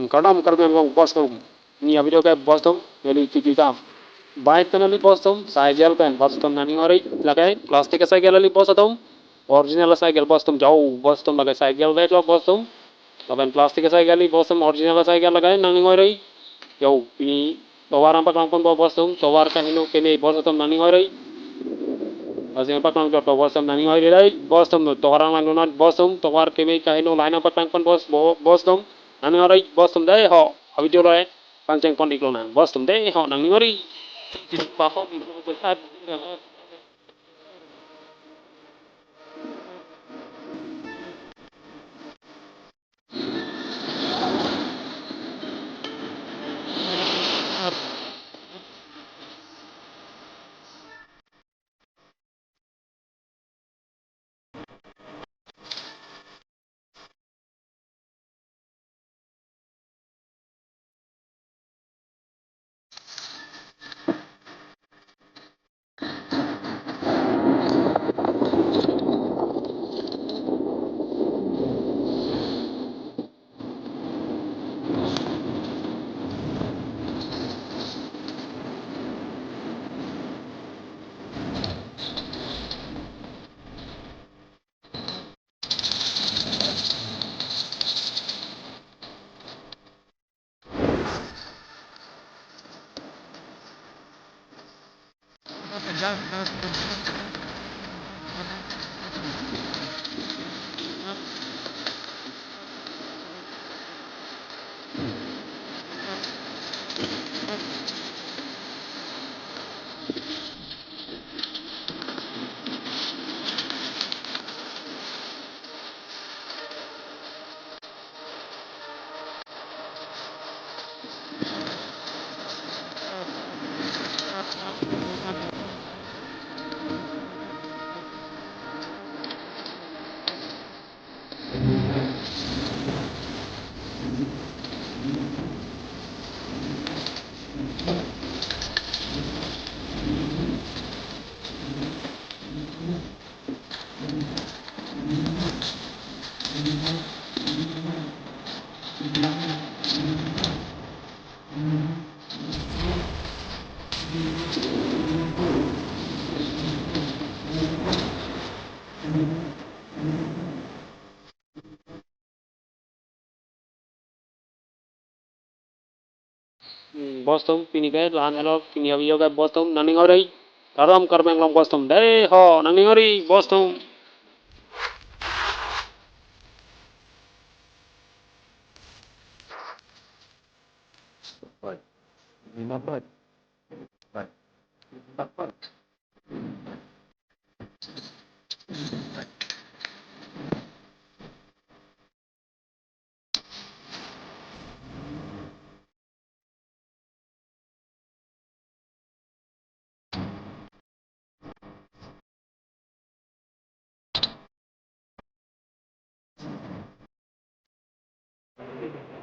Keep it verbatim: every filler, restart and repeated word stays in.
Kardom Karbi Anglong bostum. Pini avideo ke bostum, neli titi tam. Bike pen kali bostum, cycle pen bostum nangning ore, lake plastic cycle kali bostum, original cycle bostum, jau bostum lake cycle bag lo bostum. Lapen plastic cycle kali bostum, original cycle lake nangning ore. Jau, pini tovar nangpaklang ponpo bostum, tovar kaheno keme bostum nangning ore. Bostum paklang jot bostum nangning ore dei, bostum tovar nanglang lunat bostum, tovar keme kaheno line nangpaklang pon bos, bo-, bostum. Nangning ore bostum dei ho, avideo lo pangcheng pon iklonang. Bostum dei ho nangning ore. Hmm, bostum pini ke la-an helo, pini avideo ke bostum nangning ore. Kardom Karbi Anglong bostum dei ho nangning ore bostum. Oi, ini apa? Oi, apa?